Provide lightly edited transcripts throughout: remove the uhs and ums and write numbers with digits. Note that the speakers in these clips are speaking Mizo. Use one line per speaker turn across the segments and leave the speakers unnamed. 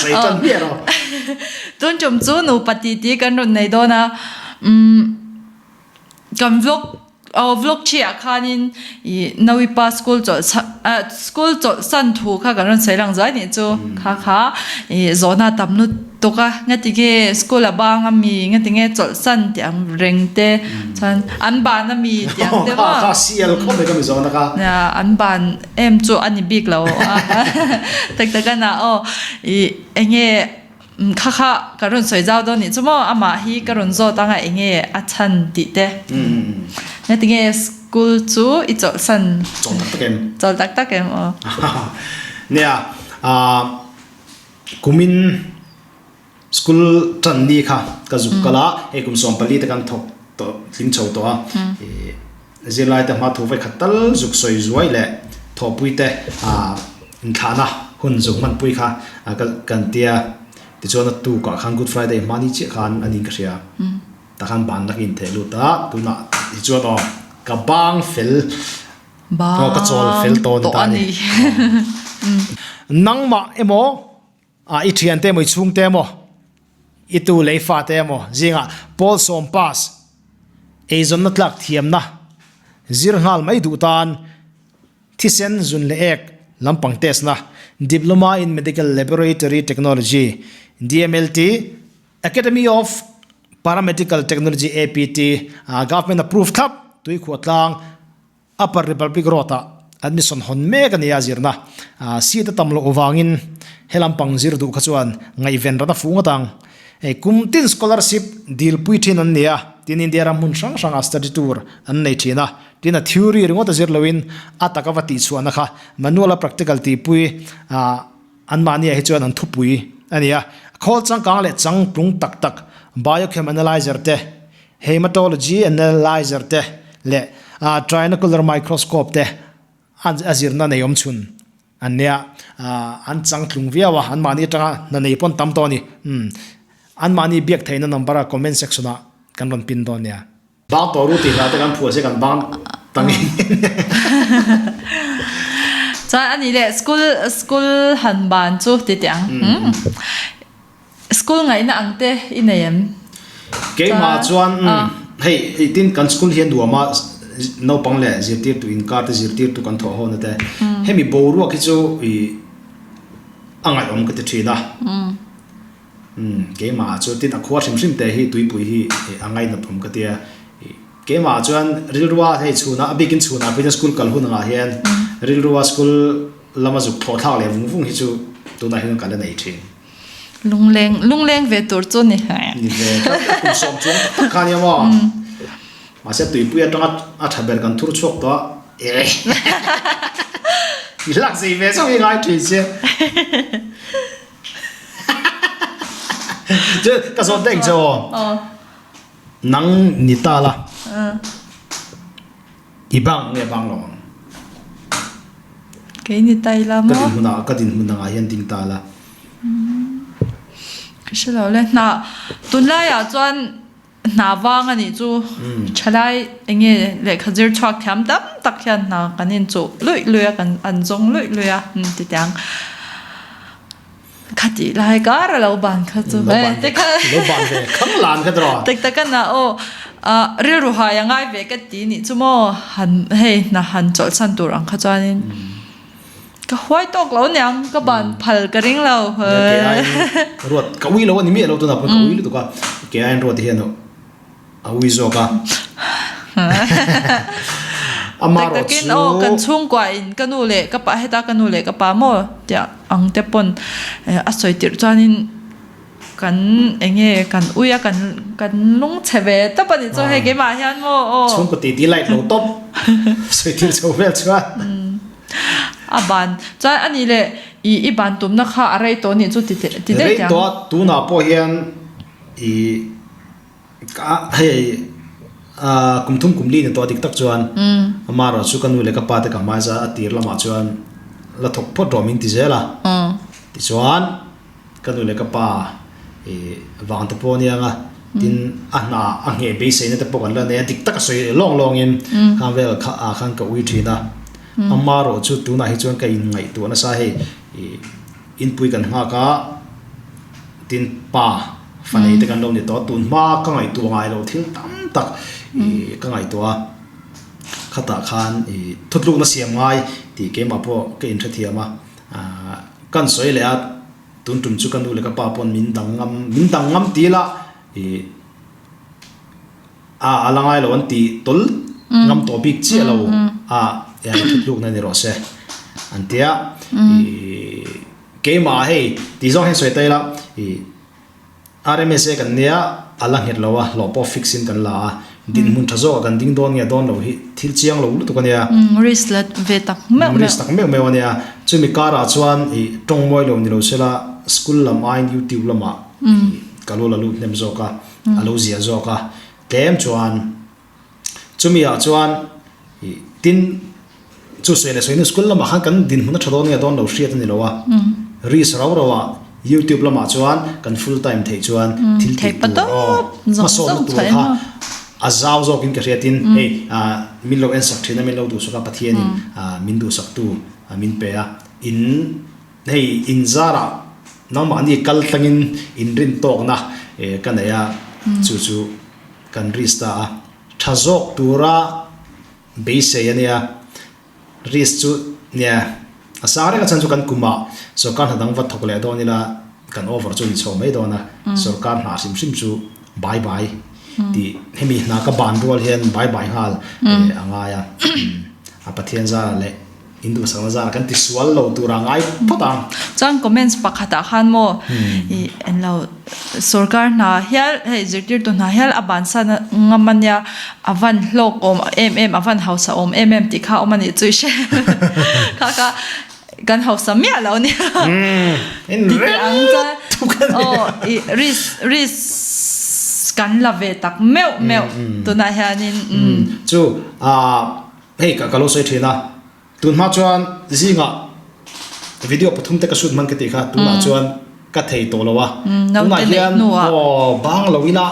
Sei tan miah rawh.
Tun tum chu nupa titi kan rawn nei dawn a, umm kan vlog aw vlog thi ah khanin ih Nawipa school chawlh ah school chawlh san thu kha kan rawn sawi lang zuai nih chu kha kha ih zawhna tam lut tuk a ngati nge school a bang a mi ngati nge chawlh san tih ang reng te chuan an ban a mi tih ang te maw
kha sial khawp mai ka mi zawhna kha
an ban em chu a ni bik lo a tak tak a na aw ih enge kha kha ka rawn sawi zau dawn nih chu maw amah hi ka rawn zawt anga enge a chhan tih te ngati nge school chu i chawlh san
chawlh tak tak em
chawlh tak tak em aw
nia ah Kumin school tan ni kha ka zuk kal a, hei kum 14 te kan thawk tawh tling chho tawh a, ih zirlai te hma thu vai khat tal zuk sawi zuai leh thawhpui te ah inthlahna hun zuk hmanpui kha ka kan tia tichuan a tukah khan Good Friday hma ni chiah khan a niin ka hria tah khan ban lak in theh lut a, tunah tichuan aw ka bang fel Aw ka chawl fel tawn ta a ni. Nangmah emaw, i thiante emaw, i chhungte emaw, i tu leh i fate emaw zingah Pawl sawm pass eizawnna tlak thiamna zir nghal mai duh tan thisen zun leh ek lampang test na Diploma in Medical Laboratory Technology, DMLT, Academy of Paramedical Technology, APT, Government approved thlap Tuikhuahtlang Upper Republic Road ah admission hawn mek a ni a zirna seat a tam loh avangin he lampang zir duh kha chuan ngaihven rat a fuh ngawt ang. Hei kum tin scholarship dil pui thin an ni a, tin India ram hmun hrang hrangah study tour an nei thin a, tin a theory ringawt a zir loin a taka va tihchhuahna kha manual a practical tihpui anmahniah hi chuan an thupui a ni a. Khawl changkang leh changtlung tak tak biochem analyzer te Hematology analyzer te leh trinocular microscope te a zirna nei awm chhun an nia. An changtlung viau a, anmahni atanga hna nei pawn tam tawh a ni. Anmahni biak theihna number a comment section ah kan rawn pin dawn nia. Bang tawh ru tih hla te kan phuah se kan bang ta ngei ngei nia.
Chuan a nih leh school school han ban chu ti teh ang. School ngaihna ang te i nei em?
Keimah chuan hei eitin kan school hi a nuam a, naupang leh zirtirtu inkar te zirtirtu kan thawh ho na te hemi boruak hi chu i a ngaihawm ka ti thin a. Keimah chu tin a khua hrim hrim te hi tuipui hi a ngaihnat awm ka ti a. Keimah chuan rilrua hei chhunah a bikin chhunah pawhin school kal hun angah hian rilrua school lama zuk thlawh thlak leh vung vung hi chu tunah hian ka la nei thin.
Lungleng lungleng ve tur chu ni.
Ni ve tlat a kum sawm chuang tak tak kha nia maw. Mahse tuipui atanga a tha ber kan thur chhuak tawh a. I lak zei ve zawk hi ngai thin sia. Chu ka zawt daih che aw. Nang ni ta la. I bang nge bang lo ang?
Kei ni ta ila maw?
Ka dinhmun ah, ka dinhmun angah hian ding ta la.
Ka hre lo le. Hna, tunlai ah chuan hna vang a nih chu thalai enge lehkha zir chhuak thiam tam tak hian hna kan inchuh luih luih a, kan an zawng luih luih a titiang. Khati lai kar a lo ban kha chu.
Lo ban ve, lo ban ve khang lan kha tiraw.
Tak tak a na aw. Rilru hai a ngai ve ka ti nih chu maw han hei hna han chawlhsan tur ang kha chuanin ka huai tawk lo niang ka ban phal ka ring lo.
Ke aiin ruat ka ui lo a ni miah lo tunah pawh ka ui lutuk a ke aiin ruat hian A ui zawk a. Ama
Tak
rawh
takin
chu.
aw kan chhungkua in ka nu leh ka pa heta ka nu leh ka pa maw tia ang te pawn a sawi tirh chuanin kan enge kan ui a kan kan lung chhe ve tawp a nih chu hei keimah hian maw aw.
Chhungkaw titi light lo tawp sawi tirh chho vel chuan.
A ban chuan a nih leh i i ban tumna kha a rei tawh nih chu ti ti daih
Rei
teh ang.
tawh a tunah pawh hian i. Ka hei kum thum kum li ni tawh dik tak chuan amaherawh chu ka nu leh ka pa te ka hmai za a tir lamah chuan la thawk phawt rawh min ti zel a tichuan ka nu leh ka pa ih vang te pawh ania nga tin a hna a ngheh beiseina te pawh kan la nei a dik tak a sawi lawng lawngin khang vel kha ah khan ka ui thin a amaherawh chu tunah hi chuan ka inngaihtuah nasa hei ih inpui kan nghak a. Tin pa fa nei te kan lo ni tawh a, tun hma ka ngaihtuah ngai lo thil tam tak ih ka ngaihtuah a, khatah khan ih thutlukna siam ngai tih keimah pawh ka inhrethiam a, ah kan sawi leh a tun tum chu ka nu leh ka pa pawn min dang ngam min dang ngam ti ila ih a a la ngai lo an ti tawl ngam tawh bik chiah lo a thutlukna ni rawh se an ti a ih. Keimah hei tih zawng hian sawi ta ila ih RMSA kan nia a la nghet lo a, hlawh pawh fix in kan la a, dinhmun tha zawkah kan ding dawn nge dawn lo hi thil chiang lo lutuk a nia.
Risk la ve tak meuh meuh.
Risk tak meuh meuh a nia. Chumi karah chuan ih tawng mawi lo ni lo sela school lam aiin YouTube lamah ih ka lo la lut hnem zawk a, a lo zia zawk a, tlem chuan Chumi ah chuan ih tin chu sawi leh sawi nu school lamah khan kan dinhmun a tha dawn nge dawn lo hriat a ni lo a, risk rau rau ah youtube lamah chuan kan full time theih chuan thil tih tur aw hmasawnna tur kha a zau zawk in ka hriat in hei ah min lo en sak thin a min lo duhsak a Pathian in ah min duhsak tu min pe a in hei in zarah nangmahni kal tlangin in rin tawkna ka nei a chu chu. Kan risk ta a, tha zawk tura beisei a nia. Risk chu nia, a sang reng a chhan chu kan kumah sorkar hna dang va thawk leh dawn ila kan over chu a ni chho mai dawn a, sorkar hna hrim hrim chu bye bye tih hemi hna ka ban rual hian bye bye nghal a ngai a, a Pathian zara leh. In duhsakna zara kan tisual lo tur a ngai phawt ang.
Chuan comments pakhatah khan maw i englo sorkar hna hial hei zirtirtu hna hial a bansan ngam ania a van hlawk awm em em a van hausa awm em em tih kha a awm a nih chu i hre kha kha kan hausa miah lo ania
ti teh ang
chuan aw i risk risk kan la ve tak meuh meuh tunah hianin
chu ah. Hei ka lo sawi thin a, tun hma chuan zingah video pathum te ka shoot hman ka tih kha tunah chuan ka thei tawh lo a, tunah hian aw bang lo ila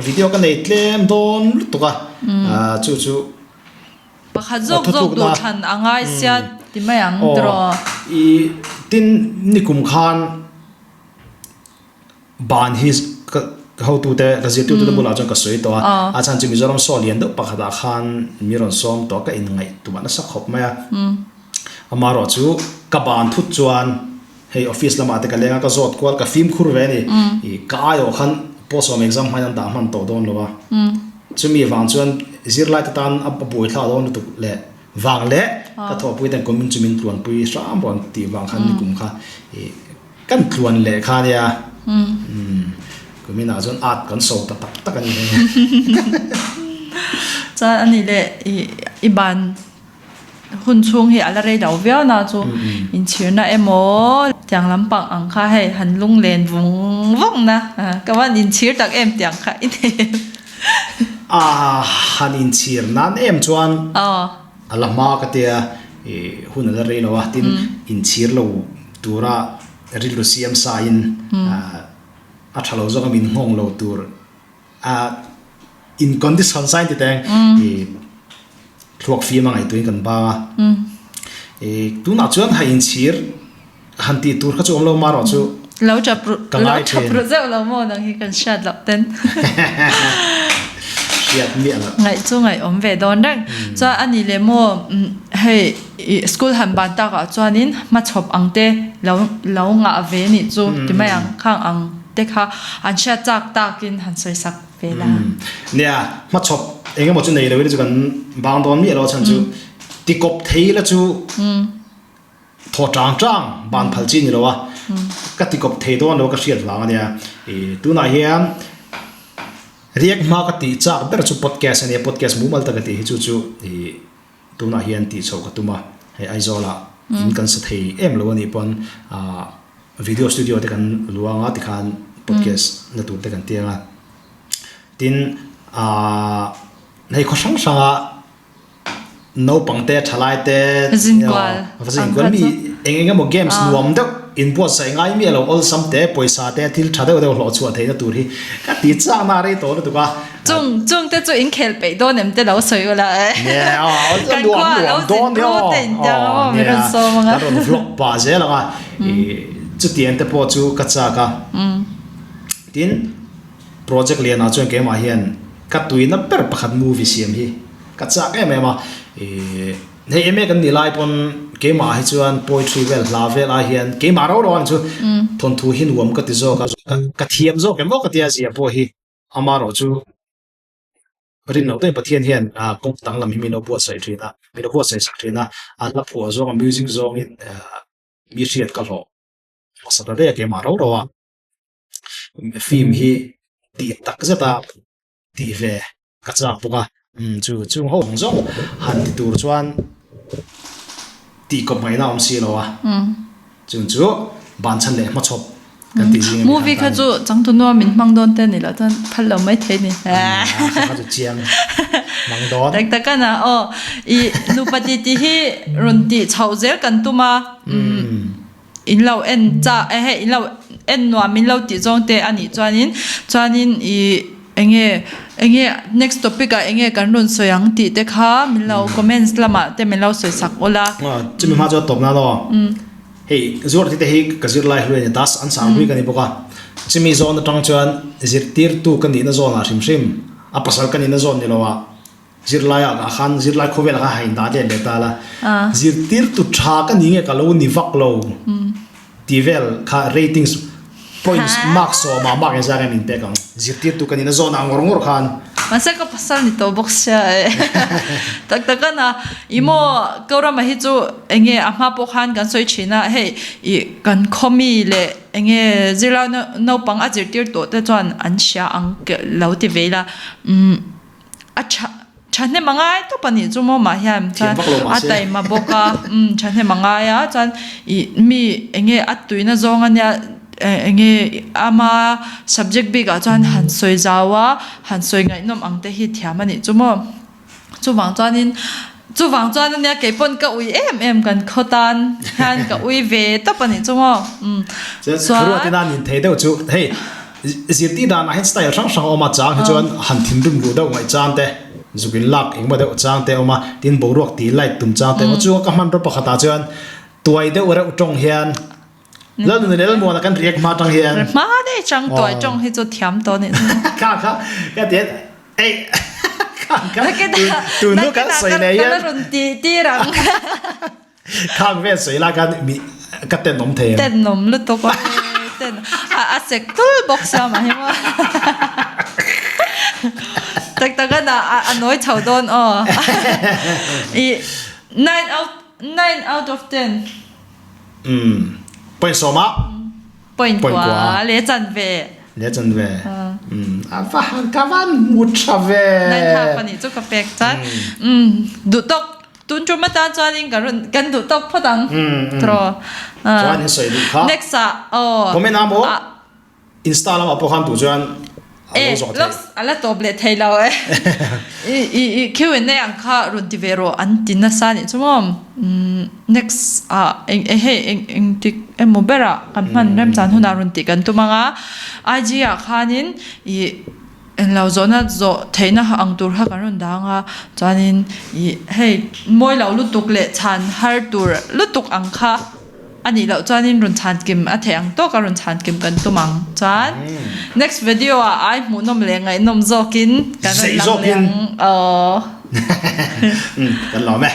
video ka nei tlem dawn lutuk a, chu chu
Pakhat zawk zawk duh thlan a ngai sia ti mai ang tiraw?
I tin nikum khan. Ban hi ka hotute, ka zirtirtute bulah chuan ka sawi tawh a, a chhan chu Mizoram saw lian deuh pakhatah khan mi rawn sawm tawh a, ka inngaihtuah nasa khawp mai a. Amaherawh chu ka ban thut chuan hei office lamah te ka leng a, ka zawt kual, ka fimkhur ve a ni. Ih ka aiawh khan post-awm exam hmain an dah hman tawh dawn lo a, chumi vang chuan zirlaite tan a buaithlak dawn lutuk leh vang leh ka thawhpui ten kumin chu min tluanpui hram rawn tih vang khan nikum kha ih Kan tluan leh kha nia. Umm kumin ah chuan art kan so ta tak tak a ni hei.
Chuan a nih leh i ban hun chhung hi a la rei lo viau na chu inchhirna emaw tiang lampang ang kha hei han lunglen vung vung na ka van inchhir tak em tiang kha i nei em.
A han inchhir nan em chuan a la hma ka tia i hun a la rei lo a tin inchhir lo Tura rilru siam sain a tha lo zawk a min nghawng lo tur a in condition sain ti teng i thluak fim a ngaihtuahin kan bang a i tunah chuan ha inchhir han tih tur kha chu awm lo marawh chu
Lo chap ru
ka
lo
ngai
chap
thin.
ru zeuh lo maw nang hi kan hriat loh ten.
Hriat miah loh.
Ngaih chu ngaih awm ve dawn reng. Chuan a ni leh maw hei Ih school han ban takah chuanin hmachhawp ang te lo lo ngah ve nih chu ti mai ang khang ang te kha an hriat chak takin han sawi sak ve la.
Nia hmachhawp eng emaw chu nei lo ila chu kan bang dawn miah lo a chhan chu tikawp thei ila chu thaw tang tang ban phal chi ni lo a ka tikawp thei dawn lo ka hriat vang a nia ih tunah hian riak hma ka tih chak ber chu podcast a nia podcast mumal taka tih hi chu chu ih. Tunah hian tih chhoh ka tum a, hei Aizawlah in kan sa thei em lo a nih pawn ah video studio te kan luang a tikhan podcast na tur te kan tiang a. Tin ah hei khaw hrang hranga naupang te thalai te va zinkual mi eng eng emaw games nuam deuh inbuatsaih ngai miah lo awlsam te pawisa te thil tha deuh deuh hlawh chhuah theihna tur hi ka ti chakna a rei tawh lutuk a.
Chung chung te chu in khel peih dawn em te lo sawi ula e.
Nia
Kan khua lo zin ru te in tiang a maw min rawn sawm anga.
Kan rawn vlog pah zel anga. Chutiang te pawh chu ka chak a. Tin, project lianah chuan keimah hian ka tuina ber pakhat movie siam hi ka chak em em a. Ihh hei MA kan nih lai pawn keimah hi chuan poetry vel hla vel ai hian keimah rau rau ang chu thawnthu hi nuam ka ti zawk a. Ka thiam zawk em aw ka tia zia pawh hi amaherawh chu Rin loh deuhin Pathian hian kawng danglam hi min lo buatsaih thin a, min lo buatsaih sak thin a, a hla phuah zawng a music zawngin mi hriat ka hlawh hmasa ta daih a keimah rau rau a, film hi tih tak zet a tih ve ka chak bawk a, chu chung ho ang zawng han ti tur chuan tih kawp ngaihna a awm si lo a. Chung chu ban chhan leh hmachhawp kan tih zing a mi
Movie kha chu changtu nuam in hmang dawn te ni lo chuan phal lo mai thei ni.
Kha chu chiang hmang dawn.
Tak tak a na aw. I nupa ti ti hi rawn tih chhoh zel kan tum a. In lo en cha eh hei in lo en nuam in lo tih zawng te a nih chuanin chuanin i Enge enge next topic ah enge kan rawn sawi ang tih te kha min lo comments lamah te min lo sawi sak ula.
Chumi hma chuan tawp nan aw. Hei zuar te hi ka zirlai hlui a ni ta an sang hlui ka ni bawk a. Chumi zawn atang chuan zirtirtu ka nihna zawnah hrim hrim a pasal ka nihna zawn ni lo ah Zirlai ah khan zirlai khawvel ah khan hain dah let leh ta la. Zirtirtu tha ka ni nge ka lo ni vak lo tih vel kha ratings points mark sawmah mark engzah nge min pek ang. Zirtirtu ka nihna zawn ah ngawr ngawr khan.
Mahse ka pasal ni tawh bawk sia e. Tak tak a na i maw Korama hi chu enge a hma pawh khan kan sawi thin a hei i kan khaw mi leh enge zirlai naupang a zirtir tawh te chuan an hria ang lo ti ve ila umm. A tha thahnem a ngai tawp a nih chu maw mah hian chuan a taima bawk a umm thahnem a ngai a chuan ih mi eng nge a tuina zawng a nia eng nge ama subject bik ah chuan han sawi zau a han sawi ngaihnawm ang te hi thiam a nih chu maw chuvang chuanin chuvang chuan ania kei pawn ka ui em em kan khaw tan hian ka ui ve tawp a nih chu maw umm
chuan ruatina nin thei deuh chu hei. Zirtir danah hian style hrang hrang a awm a, chang hi chuan han thinrim duh deuh ngaih chang te, zuk in lak engemaw deuh chang te a awm a, tin boruak tih light tum chang te a awm a, chunga ka hmanraw pakhatah chuan tuai deuh reuh tawng hian Lalnun leh Lalmuana kan react hma tang hian
Hma daih chang tuai tawng hi chu thiam tawh anih chu.
Kha kha ka ti ei kha kha tun hnu kan sawi leh hian
Ka la rawn tih tir ang.
Khang vel sawi lai khan mi ka tenawm thei em?
Tenawm lutuk a ten a a sek tul bawk sia mah hi maw. Tak tak a dah a nawi chho dawn aw. I nine out nine out of ten.
Umm point sawma.
Point kua leh chanve.
Leh chanve. Umm a va han ka van hmu tha ve.
Nine half anih chu ka pek chuan. Umm duh tawk. Tun tum atan chuanin kan rawn kan duh tawk phawt ang tiraw.
Chuan in sawi duh kha.
Next ah aw.
Comment ah maw Insta lamah pawh khan duh chuan a lo zawh
theih. A la tawp leh thei lo e. I i i Q and A ang kha rawn ti ve rawh an ti nasa anih chu maw. Next ah eng hei eng engtik emaw berah kan hman remchan hunah rawn tih kan tum ang a. IG ah khanin i Englo zawhna zawh theihna ang tur kha kan rawn dang a, chuanin ih hei mawi lo lutuk leh chhan har tur lutuk ang kha a nih loh chuanin rawn chhan kim a theih ang tawk a rawn chhan kim kan tum ang. Chuan next video ah ai hmuhnawm leh ngaihnawm zawkin kan rawn lang leh ang aw.
Kan lawm e.